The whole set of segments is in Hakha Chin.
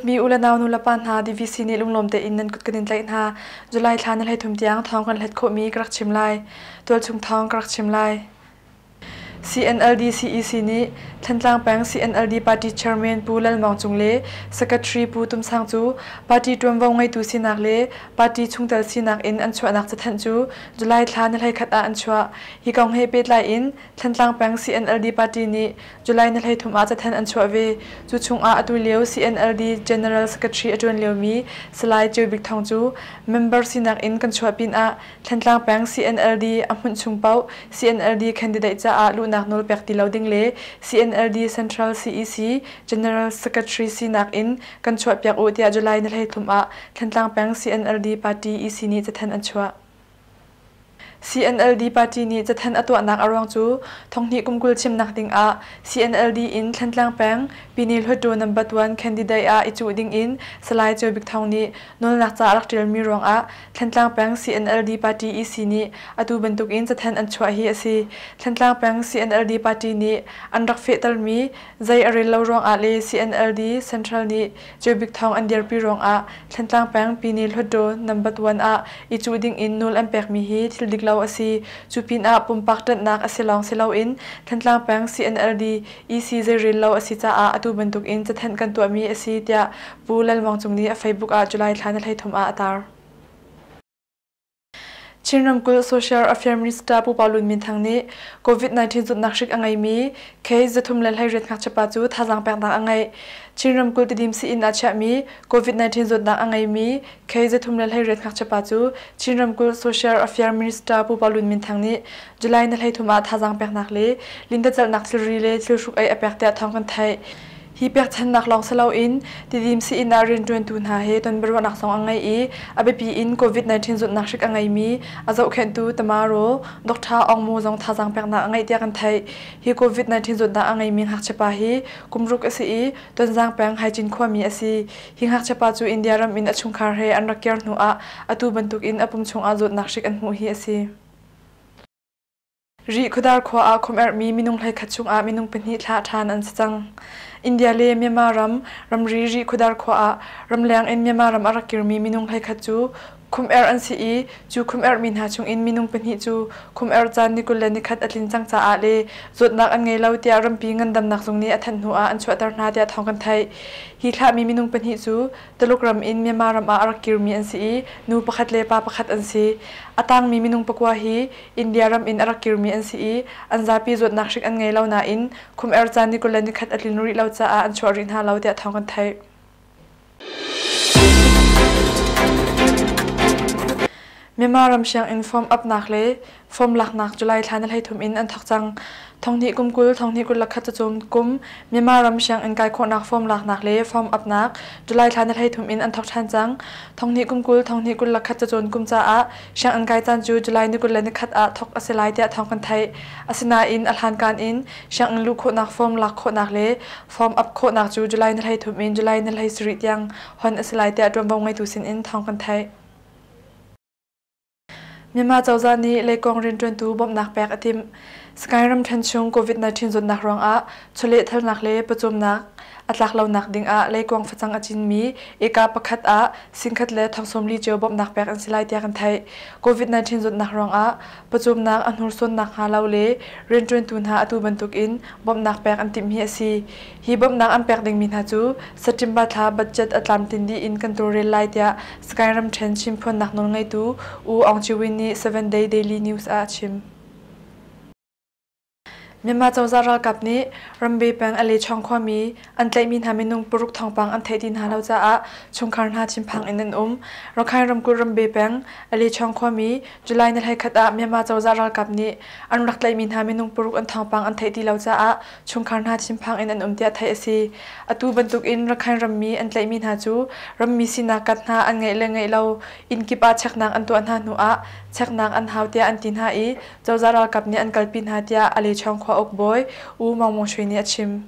Dawtmi u le nau nu le pa hna DVC nih lunglawm tein nan kut kan in tlaih hna. July thla ni 33 tiang thawng kan hlet khawhmi ka rak chim lai. Tualchung thawng ka rak chim lai. CNLD CEC nih Thantlang peng CNLD party chairman Pu Lal Maung Cung le Secretary Pu Tum Sang cu party ṭuanvo ngeitu sinak le party chungtel sinak in an chuahnak cathanh cu July thla ni 21 ah an chuah. Hi kong he pehtlai in Thantlang peng CNLD party nih July ni 33 ah cathanh an chuah ve. Cu chungah atu lio CNLD General Secretary a ṭuan liomi Salai Ceu Bik Thawng cu member sinak in kan chuah pinah Thantlang peng CNLD a hmunh chung paoh CNLD candidate caah luhnak nawl pek ti lo ding le CNLD Central CEC General Secretary sinak in kan chuahpiak u tiah July ni 33 ah Thantlang peng CNLD party EC nih cathanh an chuah. CNLD party nih cathanh a tuahnak a ruang cu thonghnih kum 20 chimnak ding ah CNLD in Thantlang peng Pyine Hluttaw number 1 candidate ah i cuh ding in Salai Ceu Bik Thawng nih nawlnak ca a rak ṭialmi ruangah Thantlang peng CNLD party EC nih atu bantukin cathanh an chuah hi a si. Thantlang peng CNLD party nih an rak fehtermi zei a rel lo ruangah le CNLD Central nih Ceu Bik Thawng an dirpi ruangah Thantlang peng Pyine Hluttaw number 1 ah i cuh dingin nawl an pekmi hi thil dik lo a si. Cu pinah pumpak ṭanhnak a si lawng si loin Thantlang peng CNLD EC zeirel lo a si caah atu bantukin cathanh kan tuahmi a si tiah Pu Lal Mang Cung nih a Facebook ah July thla ni 33 ah a tar. Chin ramkulh Social Affairs Minister Pu Pau Lun Min Thang nih COVID-19 zawtnak hrik a ngeimi case 318 ngakchia pa cu thazaang peknak a ngeih. Chin ramkulh Tidim sii-inn ah chiahmi COVID-19 zawtnak a ngeimi case 318 ngakchia pa cu Chin ramkulh Social Affairs Minister Pu Pau Lun Min Thang nih July ni 33 ah thazaang peknak le lindacelhnak thilri le thil hruk-eih a pek tiah thawng kan theih. Hi pekchannak lawng si loin Tidim sii-inn ah rianṭuantu hna he tonbiaruahnak zong a ngei i a biapi in COVID-19 zawtnak hrik a ngeimi a zohkhenhtu Tamaro Dr. Aung Mu zong thazaang peknak a ngeih tiah kan theih. Hi COVID-19 zawtnak a ngeimi ngakchia pa hi kum ruk a si i Tonzang peng Haicin khuami a si. Hi ngakchia pa cu India ram in a chungkhar he an rak kir hnu ah atu bantukin a pum chungah zawtnak hrik an hmuh hi a si. Rihkhawdar khua ah khuamerhmi minung 11 chungah minung pahnih thlah ṭhan an si cang. India le Myanmar ram ramri Rihkhawdar khua ah ramleng in Myanmar ram a rak kirmi minung 11 cu khumerh an si i cu khumerhmi hna chungin minung pahnih cu khumerh caan ni 21 a tlin cang caah le zawtnak an ngei lo tiah rampi ngandamnak zung nih a thanh hnu ah an chuahter hna tiah thawng kan theih. Hi thlahmi minung pahnih cu Tuluk ram in Myanmar ram ah a rak kirmi an si i nu pakhat le pa pakhat an si. A tangmi minung pakua hi India ram in a rak kirmi an si i an zapi zawtnak hrik an ngei lo nain khum-er caan ni 21 a tlin rih lo caah an chuah rih hna lo tiah thawng kan theih. Myanmar ram sianginn form upnak le form laknak July thla ni 33 in an thawk cang. Thonghnih kum 20, thonghnih 21 cacawn kum Myanmar ram sianginn kai khawhnak form laknak le form upnak July thla ni 33 in an thawk ṭhan cang. Thonghnih kum 20, thonghnih 21 cacawn kum caah sianginn kai caan cu July ni 21 ah thawk a si lai tiah thawng kan theih. Asinain a hlankan in sianginn luh khawhnak form lak khawhnak le form up khawhnak cu July ni 33 in July ni 17 tiang hon a si lai tiah ṭuanvo ngeitu sin in thawng kan theih. Myanmar cozah nih leikawng rianṭuantu bawmhnak pek a timh. Sagaing ramṭhen chung COVID-19 zawtnak ruangah chawlehthalnak le pawcawmnak a tlak lonak dingah leikuang facang a cinmi eka pakhat ah singkhat le thong 40 cio bawmhnak pek an si lai tiah kan theih. COVID-19 zawtnak ruangah pawcawmnak a hnursawn nakhnga lo le rianṭuantu hna atu bantukin bawmhnak pek an timh hi a si. Hi bawmhnak an pek dingmi hna cu September thla budget a tlamtlin dih in kan tawlrel lai tiah Sagaing ramṭhen chimphuannak nawlngeitu U Aung Kyi Win nih Seven Day Daily News ah a chim. Myanmar cozah ralkap nih Rambe peng Alechawng khuami an tlaihmi hna minung paruk thawngpang an theih ti hna lo caah chungkhar hna thinphang in an um. Rakhine ramkulh Rambe peng Alechawng khuami July ni 21 ah Myanmar cozah ralkap nih an rak tlaihmi hna minung paruk an thawngpang an theih ti lo caah chungkhar hna thinphang in an um tiah theih a si. Atu bantukin Rakhine rammi an tlaihmi hna cu rammi sinak kat hna an ngeih le ngeih lo inn kip ah cheknak an tuah hna hnu ah cheknak an hau tiah an ti hna i cozah ralkap nih an kalpi hna tiah Alechawng khua uk bawi U Maung Maung Shwe nih a chim.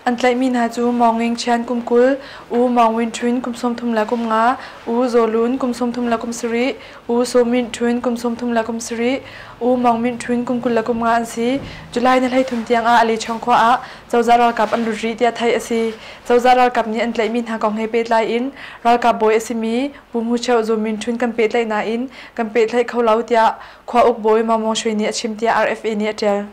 An tlaihmi hna cu Mawng Nging Chian kum 20, U Mawng Win Htun kum 35, U Zaw Lun kum 37, U Saw Myint Htun kum 37, U Mawng Myint Htun kum 23 an si. July ni 33 tiang ah Alechong khua ah cozah ralkap an lut rih tiah theih a si. Cozah ralkap nih an tlaihmi hna kong he pehtlai in ralkap bawi a simi Pu Hmu Cheu Zaw Myint Htun kan pehtlaih nain kan pehtlaih kho lo tiah khua uk bawi Maung Maung Shwe nih a chim tiah RFA nih a ṭial.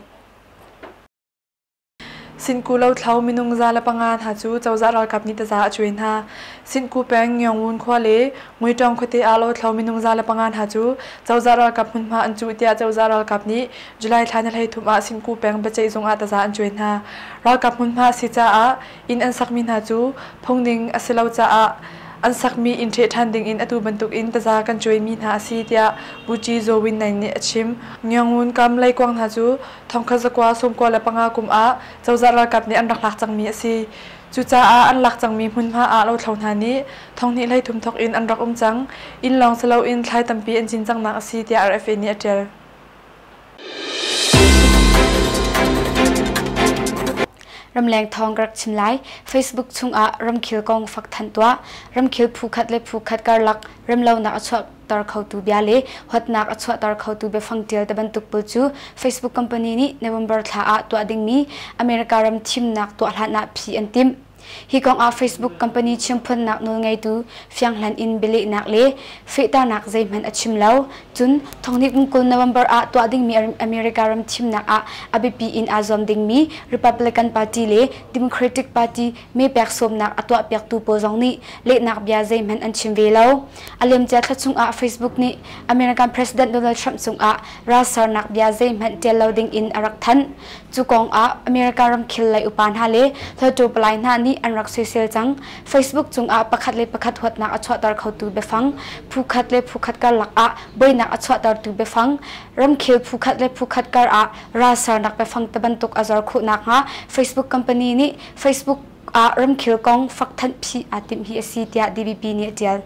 Sinku lothlo minung 105 hna cu cozah ralkap nih taza a cuai hna. Sinku peng Ngyongwun khua le Nguitawng khuate ah lothlo minung 105 hna cu cozah ralkap hmunhma an cuh tiah cozah ralkap nih July thla ni 33 ah Sinku peng biaceihzung ah taza an cuai hna. Ralkap hmunhma a si caah inn an sakmi hna cu phungning a si lo caah an sakmi inn ṭheh ṭhan dingin atu bantukin taza kan cuaimi hna a si tiah Buci Zaw Win Naing nih a chim. Ngyongwun kam leikuang hna cu 1995 kum ah cozah ralkap nih an rak lak cangmi a si. Cucaah an lak cangmi hmunhma ah lothlo hna nih thonghnih 33 thawk in an rak um cang. Inn lawng si loin thlai tampi an cin cangnak a si tiah RFA nih a ṭial. Ramleng thawng ka rak chim lai. Facebook chungah ramkhel kong fak thanh tuah. Ramkhel phu khat le phu khat karlak remlonak a chuah tar khotu bia le huatnak a chuahter khotu biafang ṭial te bantuk pawl cu Facebook company nih November thla ah tuah dingmi America ram thimnak tuah hlan ah phi an timh. Hi kong ah Facebook company chimphuannak nawlngeitu fianghlan in bialehnak le fehternak zeihmanh a chim lo. Cun thonghnih kum 20 November ah tuah dingmi America ram thimnak ah a biapi in aa zuam dingmi Republican Party le Democratic Party meepek sawmnak a tuahpiaktu pawl zong nih lehnak bia zeihmanh an chim ve lo. A liamcia thla chungah Facebook nih American President Donald Trump cungah ralsarnak bia zeihmanh ṭial lo dingin a rak thanh. Cu kongah America ramkhel lei upa hna le hluttaw palai hna nih an rak soisel cang. Facebook cungah pakhat le pakhat huatnak a chuahter khotu biafang, phu khat le phu khat karlak ah buainak a chuahtertu biafang, ramkhel phu khat le phu khat kar ah ralsarnak biafang te bantuk a zor khawh nakhnga Facebook company nih Facebook ah ramkhel kong fakthanh phih aa timh hi a si tiah DBP nih a ṭial.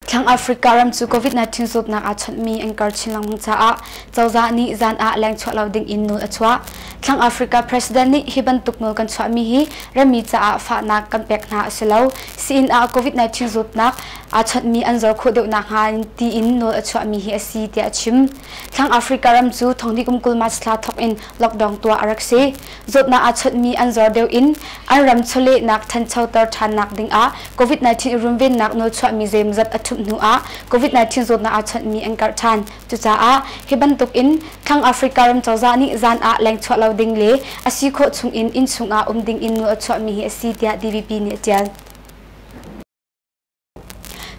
Thlang Africa ram cu COVID-19 zawtnak aa chawnhmi an kar chin lengmang caah cozah nih zan ah lengchuah lo ding in nawl a chuah. Thlang Africa President nih hi bantuk nawl kan chuahmi hi rammi caah fahnak kan pek hna a si lo. Sii-inn ah COVID-19 zawtnak aa chawnhmi an zor khawh deuh nakhnga tiin nawl a chuahmi hi a si tiah a chim. Thlang Africa ram cu thonghnih kum 20 March thla thawk in lockdown tuah a rak si. Zawtnak aa chawnhmi an zor deuh in an ram chawlehnak ṭhanchoter ṭhannak dingah COVID-19 i runvennak nawlchuahmi zeimawzat a ṭhumh hnuah COVID-19 zawtnak aa chawnhmi an karh ṭhan. Cucaah hi bantuk in Thlang Africa ram cozah nih zan ah lengchuah lo ding le a si khawh chungin inn chungah um ding in nawl a chuahmi hi a si tiah DVP nih a ṭial.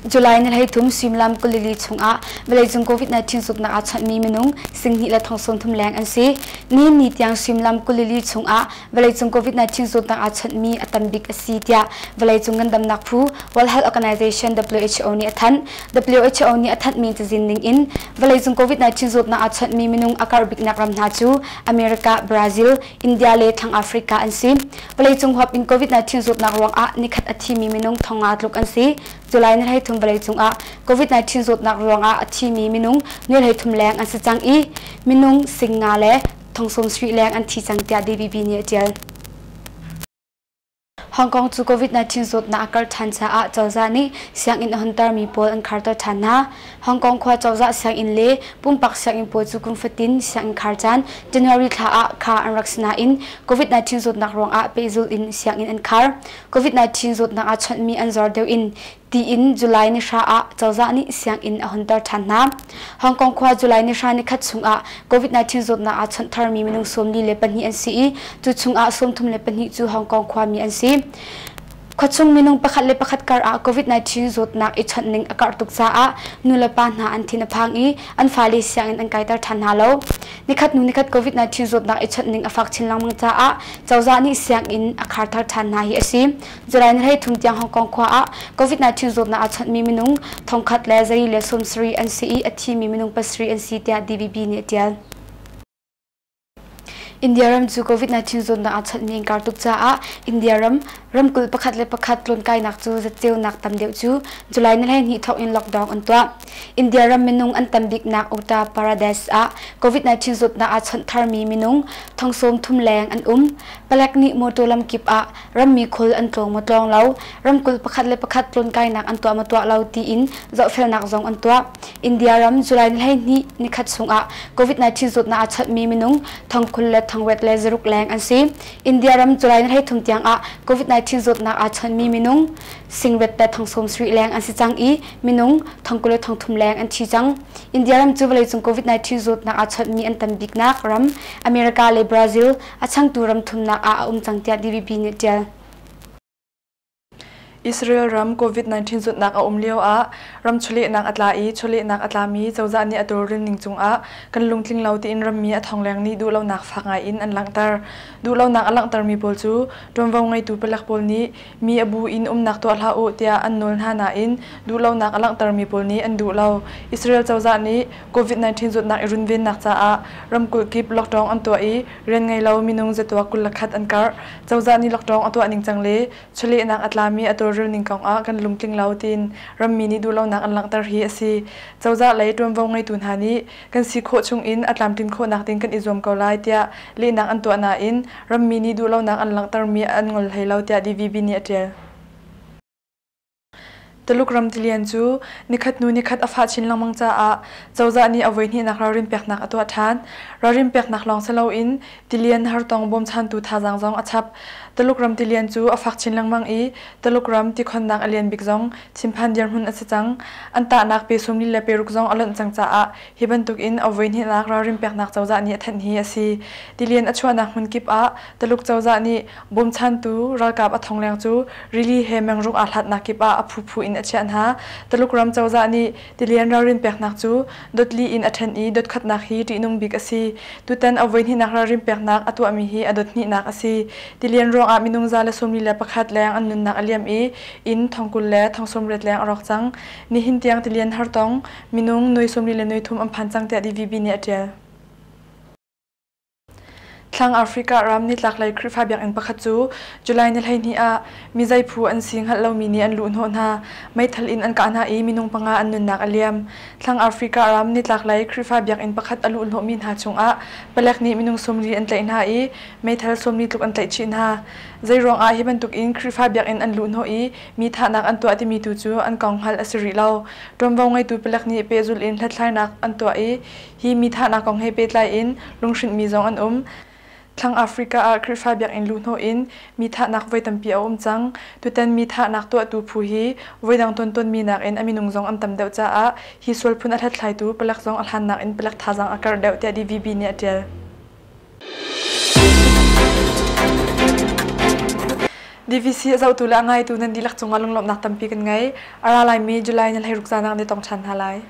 July ni 13 suimilam 24 chungah vawleicung COVID-19 zawtnak aa chawnhmi minung 2,000 le 30,000 leng an si. Nihin ni tiang suimilam 24 chungah vawleicung COVID-19 zawtnak aa chawnhmi a tam bik a si tiah vawleicung ngandamnak phu World Health Organization WHO nih a thanh. WHO nih a thanhmi cazin ning in vawleicung COVID-19 zawtnak aa chawnhmi minung a karh biknak ram hna cu America, Brazil, India le Thlang Africa an si. Vawleicung huap in COVID-19 zawtnak ruangah nikhat a thimi minung 5,000 tluk an si. July ni 13 vawleicung ah COVID-19 zawtnak ruangah a thimi minung 33 leng an si cang i minung 5,000 le 70,000 leng an thi cang tiah DBB nih a ṭial. Hong Kong cu COVID-19 zawtnak a karh ṭhan caah cozah nih sianginn a huntermi pawl an kharter ṭhan hna. Hong Kong khua cozah sianginn le pumpak sianginn pawl cu kum fatin sianginn khar caan January thla ah khar an rak si nain COVID-19 zawtnak ruangah pehzulh in sianginn an khar. COVID-19 zawtnak aa chawnhmi an zor deuh in tiin July ni hra ah cozah nih sianginn a hunter ṭhan hna. Hong Kong khua July ni hra nikhat chungah COVID-19 zawtnak aa chawnh tharmi minung 42 an si i cu chungah 34 cu Hong Kong khuami an si. Khuachung minung pakhat le pakhat kar ah COVID-19 zawtnak i chawnh ning a karh tuk caah nulepa hna an thin a phang i an fale sianginn an kaiter ṭhan hna lo. Nikhat hnu nikhat COVID-19 zawtnak i chawnh ning a fak chin lengmang caah cozah nih sianginn a kharter ṭhan hna hi a si. July ni 13 tiang Hong Kong khua ah COVID-19 zawtnak aa chawnhmi minung 1,170 an si i a thimi minung 7 an si tiah DVB nih a ṭial. India ram cu COVID-19 zawtnak aa chawnhmi an kar tuk caah India ram ramkulh pakhat le pakhat tlawnkainak cu zatceunak tam deuh cu July ni 12 thawk in lockdown an tuah. India ram minung an tam biknak Uttar Pradesh ah COVID-19 zawtnak aa chawnh tharmi minung thong sawm thum leng an um. Palek nih motor lamkip ah rammi khul an tlawng maw tlawng lo, ramkulh pakhat le pakhat tlawnkainak an tuah maw tuah lo tiin zohfelnak zong an tuah. India ram July ni 12 nikhat chungah COVID-19 zawtnak aa chawnhmi minung thongkhul le thongriat le zaruk leng an si. India ram July ni 13 tiang ah COVID-19 zawtnak aa chawnhmi minung singret le thongsawm sarih leng an si cang i minung thongkul le thongthum leng an thi cang. India ram cu vawleicung COVID-19 zawtnak aa chawnhmi an tam biknak ram America le Brazil a changtu ram thumnak ah a um cang tiah DVB nih ṭial. Israel ram COVID-19 zawtnak a um lio ah ram chawlehnak a tla i chawlehnak a tlami cozah nih a tawlrel ning cungah kan lungtling lo tiin rammi a thongleng nih duhlonak fak ngai in an langhter. Duhlonak a langhtermi pawl cu ṭuanvo ngeitu palek pawl nih mi a bu in umnak tuah hlah u tiah an nawl hna nain duhlonak a langhtermi pawl nih an duh lo. Israel cozah nih COVID-19 zawtnak i runvennak caah ramkulh kip lockdown an tuah i rian ngei lo minung zatuak 21 an karh. Cozah nih lockdown a tuah ningcang le chawlehnak a tlami a tawlrel ning kongah kan lungtling lo tiin rammi nih duhlonak an langhter hi a si. Cozah lei ṭuanvo ngeitu hna nih kan si khawh chungin a tlamtlin khawhnak ding kan i zuam ko lai tiah lehnak an tuah nain rammi nih duhlonak an langhtermi an ngol hlei lo tiah DVB nih a ṭial. Tuluk ram tilian cu nikhat hnu nikhat a fah chin lengmang caah cozah nih a voihnihnak ralrin peknak a tuah ṭhan. Ralrin peknak lawng si loin tilian hartong bawmchantu thazaang zong a chap. Tuluk ram tilian cu a fak chin lengmang i Tuluk ram tikhonnak a lian bik zong thinphan dirhmun a si cang. An tahnak pe 40 le pe ruk zong a lonh cang caah hi bantuk in a voihnihnak ralrin peknak cozah nih a thanh hi a si. Tilian a chuahnak hmun kip ah Tuluk cozah nih Bawmchantu ralkap a thongleng cu rili he mengruk aa hlatnak kip ah a phuphu in a chiah hna. Tuluk ram cozah nih tilian ralrin peknak cu dotli in a ṭhen i dotkhatnak hi ṭihnung bik a si. Tutan a voihnihnak ralrin peknak a tuahmi hi a dothnihnak a si. Tilian ruangah minung 141 leng an nunnak a liam i inn thongkul le thongsawmriat leng a rawk cang. Nihin tiang tilian hartong minung nuai 40 le nuai thum an phan cang tiah DVB nih a ṭial. Thlang Africa ram nitlaklei Khrihfa biakinn pakhat cu July ni 12 ah mizei phu an si hngalh lomi nih an luhhnawh hna. Meithal in an kah hna i minung panga an nunnak a liam. Thlang Africa ram nitlaklei Khrihfa biakinn pakhat a luhhnawhmi hna chungah palek nih minung 40 an tlaih hna i meithal 40 tluk an tlaih chih hna. Zeiruang ah hi bantuk in Khrihfa biakinn an luhhnawh i mi thahnak an tuah timi tu cu an kong hngalh a si rih lo. Ṭuanvo ngeitu palek nih pehzulh in hlathlainak an tuah i Hi mi thahnak kong he pehtlai in lunghrinhmi zong an um. Thlang Africa ah Khrihfa biakinn luhhnawh in mi thahnak voi tampi a um cang. Tutan mi thahnak tuahtu phu hi voidang ton tawnmi nakin a minung zong an tam deuh caah hi sual phun a hlathlaitu palek zong a hlannak in palek thazaang a karh deuh tiah DVB nih a ṭial. DVC a zohtu le a ngaitu nan dihlak cungah lunglawmhnak tampi kan ngei. A ra laimi July ni 16 zan ah kan i tong ṭhan hna lai.